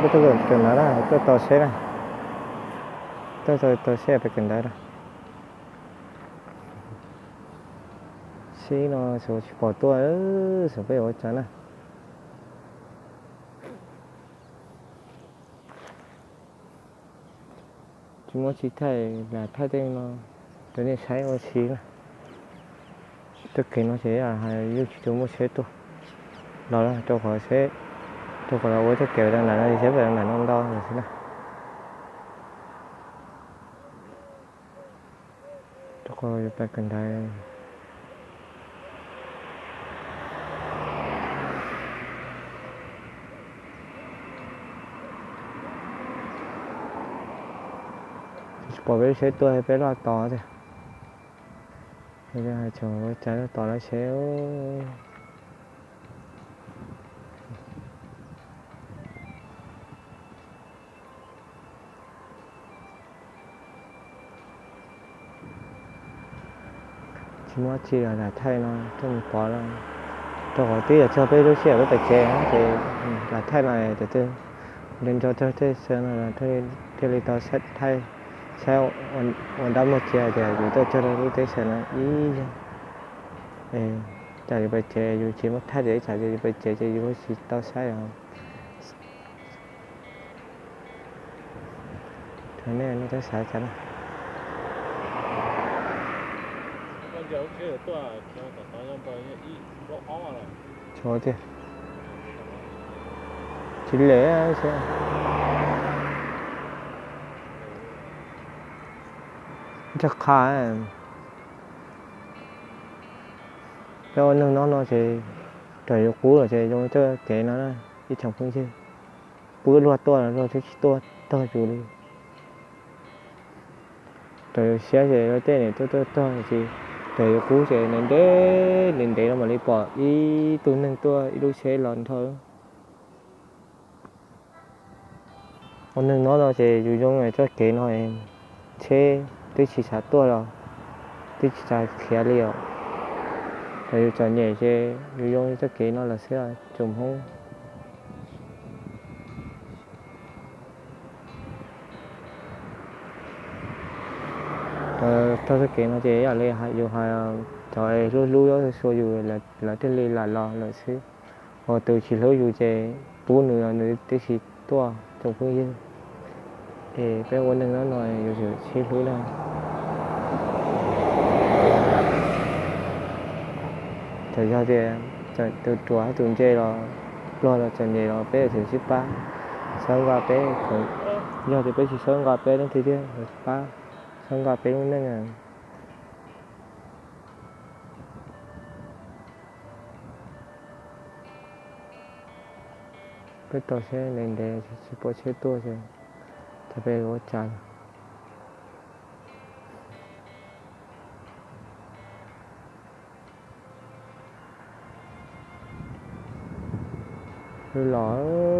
Tuaj kawm ntawv na, tuaj tos seb na. Tuaj tos seb pem kawm ntawv na. Sib no xyov tsis pom tuaj, xyov peb yuav ua cas na. Tsis muaj tsis thaij, lam thaij tej no rau nej saib ua si na. Txoj kev no ces yus tsis tau muaj tsheb tuaj los rau qhov seb, rau qhov los ua txoj kev rau nram no, seb pem nram no ntau lawm xwb na. Rau qhov yuav pais kawm ntawv. Tsis pom peb lub tsheb tuaj, peb loj tos tiag. Hais tseem ua cas loj tos lawv tsheb. Tsis muaj dab tsi, lam thaij no coj mus pov no, rau qhov twb yuav txog peb lub sij hawm peb pais tsev ces lam thaij no, tus twg nco nco txog tej xwm no thiaj li tau thaij saib ua dab muag cia tias yus tuaj txog rau lub teb chaws no ib yam. Cas yus pais tsev yus tsis muab thaij tias ib tsam yus pais tsev ces yus tsis tau saib os. Nej, nej twb xav cas na? Tsis tiag, tsis lem. Ntshai qha. Peb ua neeg no no ces raws yus qub los ces zoo txoj kev no na ib tsoom phooj ywg. Pub luag tuaj los luag twb tsis tuaj tog yus li. Raws yus siab ces luag tej niam tuaj tuaj tog ces raws yus qub ces ntev ntev ntev ntev no mam li pom ib tug neeg tuaj ib lub tsheb los nrho. Ua neeg no no ces yus zoo txoj kev no, tsheb twb tsis xav tuaj los twb tsis xav khiav li os. Raws yus txom nyem ces yus zoo txoj kev no los xwb tsoom Hmoob. Txoj kev no ces yam li yus hais, cov hlub hlub yuav xua yus lawv thiaj li lam los lawm xwb. Ho tus tsis hlub yus ces pub nws los nws twb tsis tuaj tsoom phooj ywg. Es peb ua neeg no no yus tsum sib hlub na. Txawm yog tias tus ruam tus ntse los pluag los txom nyem los peb yuav tsum sib pab, sawv nqa peb, yog tias peb tsis sawv nqa peb leej twg thiab, pab sawv nqa peb lub neej. Peb tos seb ntev ntev tsis pom tsheb tuaj ces peb ua cas. Los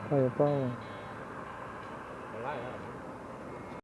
koj yuav paub.